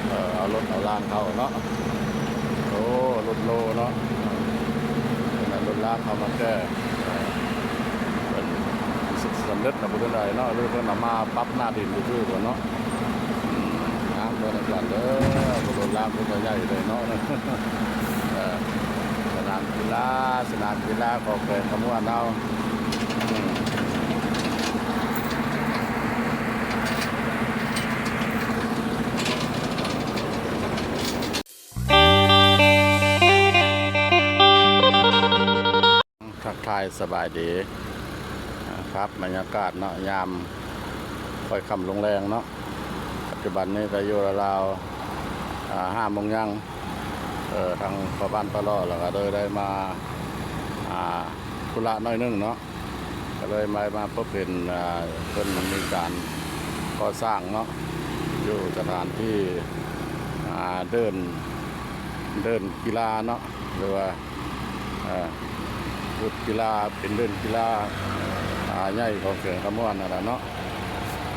ເອີ ເອົາລົດເອົາລາງເຂົ້າເນາະ. ໂອ້ ລົດໂລເນາະ ເປັນລົດລາງເຂົ້າມາແກ່ ເອີ ເປັນສຳເລັດແລ້ວບໍ່ທັນໄດ້ເນາະ ຫຼືເພິ່ນເອົາມາປັບໜ້າດິນຊື່ໆ ເນາະ. ອືມ ງາມເດີອາຈານເດີ ລົດລາງເພິ່ນກໍໃຫຍ່ເລີຍເນາະ. ເອີ ສະໜາມກິລາ ສະໜາມກິລາຂອງແຂວງຄຳມ່ວນເຮົາ. ທັກທາຍສະບາຍດີ ພາບບັນຍາກາດເນາະ ຍາມຄ່ອຍຄ່ຳລົງແລງເນາະ. ປັດຈຸບັນນີ້ກໍຢູ່ລາວໆ ອາ ຫ້າໂມງຍັງ. ເອີ ທາງພໍ່ບ້ານປະເລາະ ແລ້ວກໍເລີຍໄດ້ມາ ອາ ທຸລະໜ້ອຍໜຶ່ງເນາະ. ກໍເລີຍມາ ມາພົບເຫັນ ອ່າ ເພິ່ນມີການກໍ່ສ້າງເນາະ ຢູ່ສະຖານທີ່ ອ່າ ເດີ່ນ ເດີ່ນກິລາເນາະ ຫຼືວ່າ ເອີ ວຸດກິລາ ເປັນເດີ່ນກິລາ ອ່າ ໃຫຍ່ຂອງແຂວງຄຳມ່ວນຫັ້ນລະເນາະ.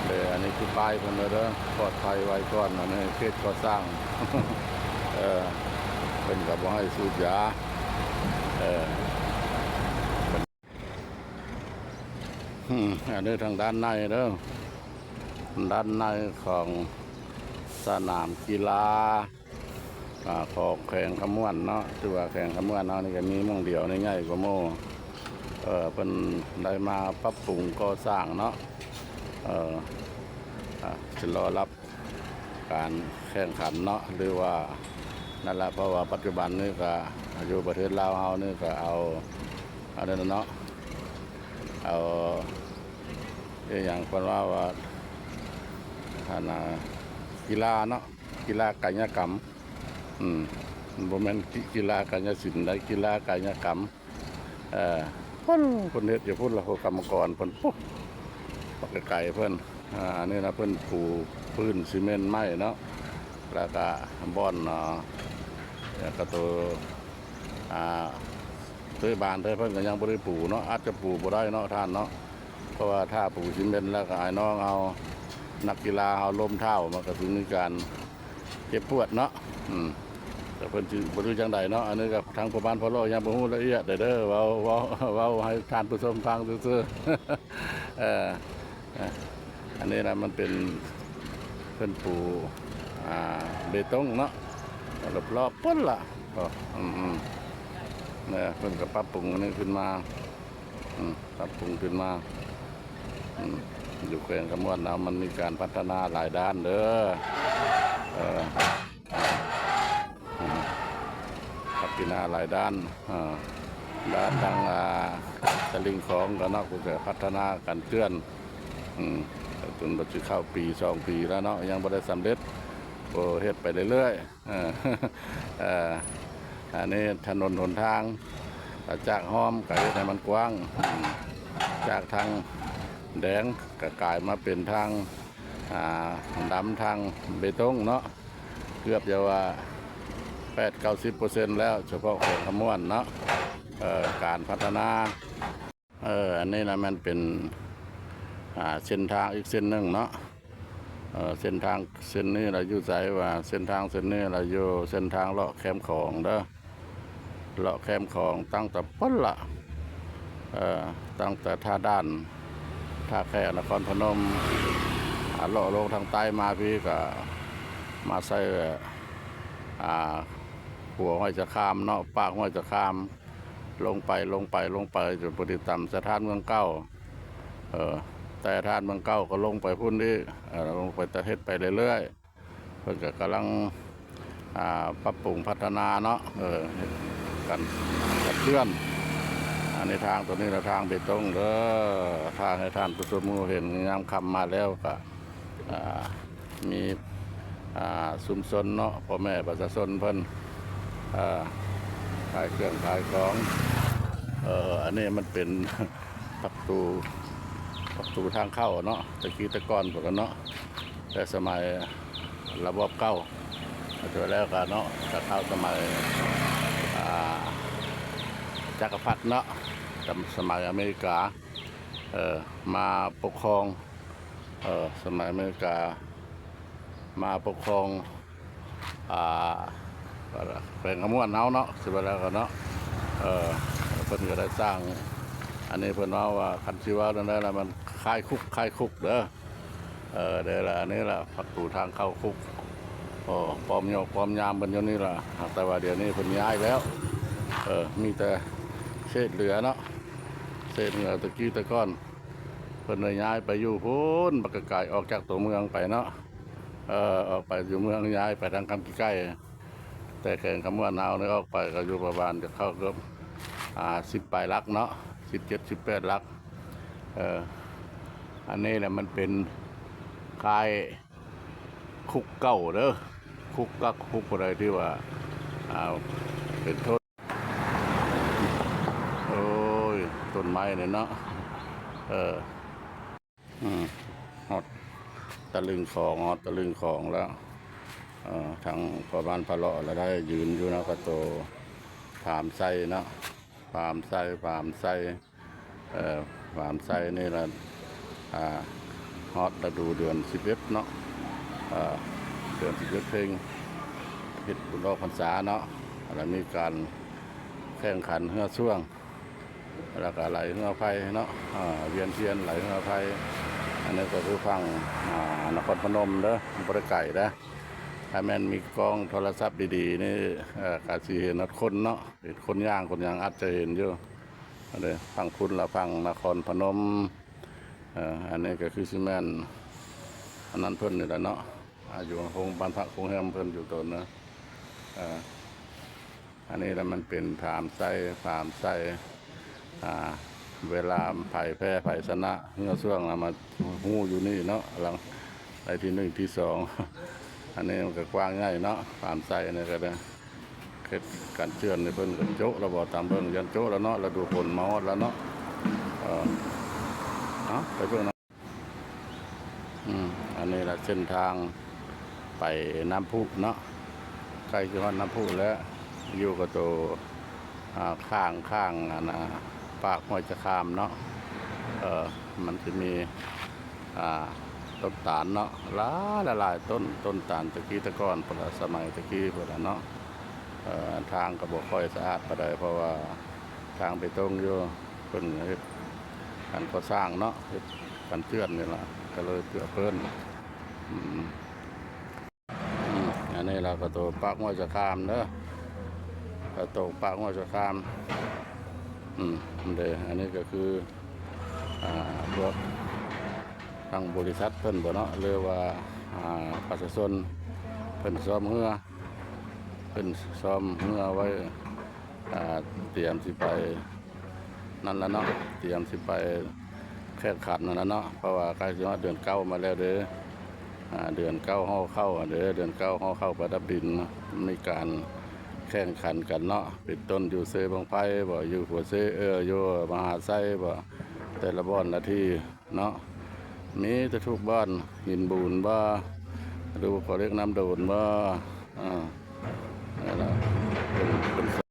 ເດີ ອັນນີ້ຄືປ້າຍເພິ່ນເດີ ປອດໄພໄວ້ກ່ອນ ອັນນີ້ເຂດກໍ່ສ້າງ. ເອີ ເພິ່ນກໍບໍ່ໃຫ້ສູບຢາ ເອີ. ອືມ ອັນນີ້ທາງດ້ານໃນເດີ ດ້ານໃນຂອງສະໜາມກິລາ ອາ ຂອງແຂວງຄຳມ່ວນເນາະ. ຖືວ່າແຂວງຄຳມ່ວນເຮົານີ້ກໍມີໝ່ອງດຽວນີ້ໃຫຍ່ກວ່າໝູ່. ເອີ ເພິ່ນໄດ້ມາປັບປຸງກໍ່ສ້າງເນາະ ເອີ ອາ ຊິລໍຮັບ ການແຂ່ງຂັນເນາະ ຫຼືວ່ານັ້ນລະ ເພາະວ່າປັດຈຸບັນນີ້ກະຢູ່ປະເທດລາວເຮົານີ້ກະເອົາ ອັນນັ້ນເນາະ ເອົາ ອີຫຍັງເພິ່ນວ່າ ວ່າ ອັນນ່າ ກິລາເນາະ ກິລາກາຍະກຳ ອືມ ບໍ່ແມ່ນກິລາກາຍະສິນໃດ ກິລາກາຍະກຳ. ເອີ ເພິ່ນ ເພິ່ນເຮັດຢູ່ພຸ້ນລະ ພວກກຳມະກອນເພິ່ນ ໂອ້ ບັກໄກໆ ເພິ່ນ ອາ ອັນນີ້ນະ ເພິ່ນປູພື້ນຊີເມັນໄມ້ເນາະ ແລ້ວກະບ່ອນ ອາ ແລ້ວກະໂຕ ອາ ໂຕບານເພິ່ນກໍຍັງບໍ່ໄດ້ປູເນາະ ອາດຈະປູບໍ່ໄດ້ເນາະທ່ານເນາະ ເພາະວ່າຖ້າປູຊີເມັນແລ້ວກໍອ້າຍນ້ອງເຮົາ ນັກກິລາເຮົາລົ້ມເທົ້າ ມັນກໍຊິມີການ ເຈັບປວດເນາະ ອືມ ແຕ່ເພິ່ນຊິບໍ່ຮູ້ຈັ່ງໃດເນາະ ອັນນີ້ກໍທາງພໍ່ບ້ານພໍ່ເລາະຍັງບໍ່ຮູ້ລະອຽດເດີ ເວົ້າ ເວົ້າ ເວົ້າໃຫ້ທ່ານຜູ້ຊົມຟັງຊື່ໆ ເອີ ອັນນີ້ນະມັນເປັນ ເພິ່ນປູ ອາ ເບຕົງເນາະ ລອບໆ ພຸ້ນລະ ອືມໆ ເພິ່ນກໍປັບປຸງອັນນີ້ຂຶ້ນມາ ອືມ ປັບປຸງຂຶ້ນມາ ອືມ ຢູ່ແຂວງຄຳມ່ວນເຮົາມັນມີການພັດທະນາຫຼາຍດ້ານເດີ ເອີ ອືມ ພັດທະນາຫຼາຍດ້ານ ເອີ ດ້ານທາງ ອາ ຕະລິ່ງຂອງກໍເນາະ ກໍພັດທະນາກັນເຈື່ອນ ອືມ ຈົນບັດຊິເຂົ້າປີສອງປີແລ້ວເນາະ ຍັງບໍ່ໄດ້ສຳເລັດ ກໍເຮັດໄປເລື້ອຍໆ. ເອີ ເອີ ອັນນີ້ຖະໜົນຫົນທາງ ຈາກຮ່ອມກໍເຮັດໃຫ້ມັນກວ້າງ ຈາກທາງແດງກໍກາຍມາເປັນທາງ ອາ ດຳ ທາງເບຕົງເນາະ ເກືອບຈະວ່າແປດເກົ້າສິບເປີເຊັນແລ້ວ ສະເພາະແຂວງຄຳມ່ວນເນາະ ເອີ ການພັດທະນາ. ເອີ ອັນນີ້ນະແມ່ນເປັນ ອ່າ ເສັ້ນທາງອີກເສັ້ນໜຶ່ງເນາະ ເອີ ເສັ້ນທາງເສັ້ນນີ້ລະຢູ່ໃສວະ ເສັ້ນທາງເສັ້ນນີ້ລະຢູ່ເສັ້ນທາງເລາະແຄມຂອງເດີ ເລາະແຄມຂອງຕັ້ງແຕ່ພຸ້ນລະ ເອີ ຕັ້ງແຕ່ທ່າດ່ານ ທ່າແຂກ ນະຄອນພະນົມ ອາ ເລາະລົງທາງໃຕ້ມາພີ້ກະມາໃສ່ ອ່າ ຂົວຫ້ວຍສະຄາມເນາະ ປາກຫ້ວຍສະຄາມ ລົງໄປ ລົງໄປ ລົງໄປ ຈົນພໍດີຕຳສະຖານເມືອງເກົ່າ ເອີ ແຕ່ສະຖານເມືອງເກົ່າກໍລົງໄປພຸ້ນອີກ ເອີ ລົງໄປ ແຕ່ເຮັດໄປເລື້ອຍໆ ເພິ່ນກໍກຳລັງ ອ່າ ປັບປຸງພັດທະນາເນາະ ເອີ ເຮັດກັນ ກັນເຄື່ອນ ອັນນີ້ທາງໂຕນີ້ລະທາງເບຕົງເດີ ຖ້າໃຫ້ທ່ານຜູ້ຊົມຮູ້ເຫັນຍາມຄ່ຳມາແລ້ວກໍ ອ່າ ມີ ອ່າ ຊຸມຊົນເນາະ ພໍ່ແມ່ປະຊາຊົນເພິ່ນ ເອີ ຂາຍເຄື່ອງຂາຍຂອງ ເອີ ອັນນີ້ມັນເປັນປະຕູ ປະຕູທາງເຂົ້າເນາະ ແຕ່ກີ້ແຕ່ກ່ອນພຸ້ນລະເນາະ ແຕ່ສະໄໝລະບອບເກົ່າ ແລ້ວກໍເນາະ ແຕ່ເກົ່າສະໄໝ ອ່າ ຈັກກະພັດເນາະ ສະໄໝອາເມລິກາ ເອີ ມາປົກຄອງ ເອີ ສະໄໝອາເມລິກາ ມາປົກຄອງ ອ່າ ແຂວງຄຳມ່ວນເຮົາເນາະ ຊິວ່າແລ້ວກໍເນາະ ເອີ ເພິ່ນກໍໄດ້ສ້າງ ອັນນີ້ເພິ່ນເວົ້າວ່າ ຄັນຊິເວົ້າແນວໃດລະ ມັນຄ້າຍຄຸກ ຄ້າຍຄຸກເດີ ເອີ ເດີລະ ອັນນີ້ລະ ປະຕູທາງເຂົ້າຄຸກ ໂອ້ ປ້ອມໂຍກປ້ອມຍາມເພິ່ນຢູ່ນີ້ລະ ແຕ່ວ່າດຽວນີ້ເພິ່ນຍ້າຍແລ້ວ ເອີ ມີແຕ່ເສດເຫຼືອເນາະ ເສດເຫຼືອແຕ່ກີ້ແຕ່ກ່ອນ ເພິ່ນໄດ້ຍ້າຍໄປຢູ່ພຸ້ນ ບັກກະໄກອອກຈາກຕົວເມືອງໄປເນາະ ເອີ ອອກໄປຢູ່ເມືອງ ຍ້າຍໄປທາງຄຳກີໄກ່ ແຕ່ແຂວງຄຳມ່ວນເຮົານີ້ອອກໄປກໍຢູ່ປະມານຈະເຂົ້າເກືອບ ອ່າ ສິບປາຍຫຼັກເນາະ ສິບເຈັດ ສິບແປດຫຼັກ ເອີ ອັນນີ້ແຫຼະມັນເປັນຄ້າຍຄຸກເກົ່າເດີ ຄຸກກັກຄຸກຜູ້ໃດທີ່ວ່າ ອ່າ ເປັນໂທດ ໂອ້ຍ ຕົ້ນໄມ້ນີ້ເນາະ ເອີ ອືມ ຮອດຕະລິ່ງຂອງ ຮອດຕະລິ່ງຂອງແລ້ວ ເອີ ທາງພໍ່ບ້ານພະເລາະລະໄດ້ຢືນຢູ່ນະ ກະໂຕພາມໄຊເນາະ ພາມໄຊ ພາມໄຊ ເອີ ພາມໄຊນີ້ລະ ອ່າ ຮອດລະດູເດືອນສິບເອັດເນາະ ເອີ ເດືອນສິບເອັດເພັງ ເຮັດບຸນອອກພັນສາເນາະ ລະມີການແຂ່ງຂັນເຮືອຊ່ວງ ແລ້ວກະໄຫຼເຮືອໄຟເນາະ ອ່າ ວຽນທຽນໄຫຼເຮືອໄຟ ອັນນີ້ກໍຄືຝັ່ງ ອ່າ ນະຄອນພະນົມເດີ ບໍ່ໄດ້ໄກເດີ ຖ້າແມ່ນມີກ້ອງໂທລະສັບດີໆນີ້ ເອີ ກະຊິເຫັນຮອດຄົນເນາະ ເຫັນຄົນຍ່າງ ຄົນຫຍັງອາດຈະເຫັນຢູ່ ອັນນີ້ຝັ່ງພຸ້ນລະຝັ່ງນະຄອນພະນົມ ເອີ ອັນນີ້ກໍຄືຊິແມ່ນ ອັນນັ້ນເພິ່ນນີ້ແຫຼະເນາະ ອ່າ ຢູ່ໂຮງບ້ານພັກໂຮງແຮມເພິ່ນຢູ່ໂຕນະ ເອີ ອັນນີ້ລະມັນເປັນພາມໄຊ ພາມໄຊ ອ່າ ເວລາໃຜແພ້ໃຜຊະນະ ເຮືອຊ່ວງລະມາຮູ້ຢູ່ນີ້ເນາະ ຫຼັງໄດ້ທີໜຶ່ງທີສອງ ອັນນີ້ມັນກໍກວ້າງໃຫຍ່ເນາະ ພາມໄຊນີ້ກໍໄດ້ ເຂດກັນເຈື່ອນນີ້ເພິ່ນກໍໂຈະລະບໍ່ ຕາມເບິ່ງຢ້ານໂຈະລະເນາະ ລະດູຝົນມາຮອດລະເນາະ ເອີ ເອົາ ໄປເບິ່ງເນາະ ອືມ ອັນນີ້ລະເສັ້ນທາງໄປນ້ຳພຸເນາະ ໃກ້ຊິຮອດນ້ຳພຸແລ້ວ ຢູ່ກະໂຕ ອ່າ ຂ້າງ ຂ້າງ ອັນ ອ່າ ປາກຫ້ວຍຈະຄາມເນາະ ເອີ ມັນຈະມີ ອ່າ ຕົ້ນຕານເນາະ ຫຼາຍ ຫຼາຍໆຕົ້ນ ຕົ້ນຕານແຕ່ກີ້ແຕ່ກ່ອນພຸ້ນລະ ສະໄໝແຕ່ກີ້ພຸ້ນລະເນາະ ເອີ ທາງກໍບໍ່ຄ່ອຍສະອາດປານໃດ ເພາະວ່າທາງເບຕົງຢູ່ ເພິ່ນເຮັດການກໍ່ສ້າງເນາະ ເຮັດກັນເຈື່ອນນີ້ລະ ກໍເລີຍເປື້ອເປື້ອນ ອືມ ອືມ ອັນນີ້ລະກະໂຕປາກຫ້ວຍຈະຄາມເດີ ກະໂຕປາກຫ້ວຍຈະຄາມ ອືມ ເດ ອັນນີ້ກໍຄື ອ່າ ພວກທາງບໍລິສັດເພິ່ນບໍເນາະ ຫຼືວ່າ ອ່າ ປະຊາຊົນເພິ່ນຊ້ອມເຮືອ ເພິ່ນຊ້ອມເຮືອໄວ້ ອ່າ ຕຽມຊິໄປ ນັ້ນລະເນາະ ຕຽມຊິໄປແຂ່ງຂັນຫັ້ນລະເນາະ ເພາະວ່າໃກ້ຊິຮອດເດືອນເກົ້າມາແລ້ວເດີ ອ່າ ເດືອນເກົ້າຫໍ່ເຂົ້າເດີ ເດືອນເກົ້າຫໍ່ເຂົ້າປະດັບດິນ ມີການແຂ່ງຂັນກັນເນາະ ເປັນຕົ້ນຢູ່ເຊບັ້ງໄຟບໍ ຢູ່ຫົວເຊ ເອີ ຢູ່ມະຫາໄຊບໍ ແຕ່ລະບ່ອນລະທີ່ເນາະ ມີແຕ່ທຸກບ່ອນ ຫີນບູນບໍ ຫຼືບໍ່ເຫຼັກນ້ຳໂດນບໍ ອ່າ ນັ້ນລະ ເປັນ ເປັນໂຊ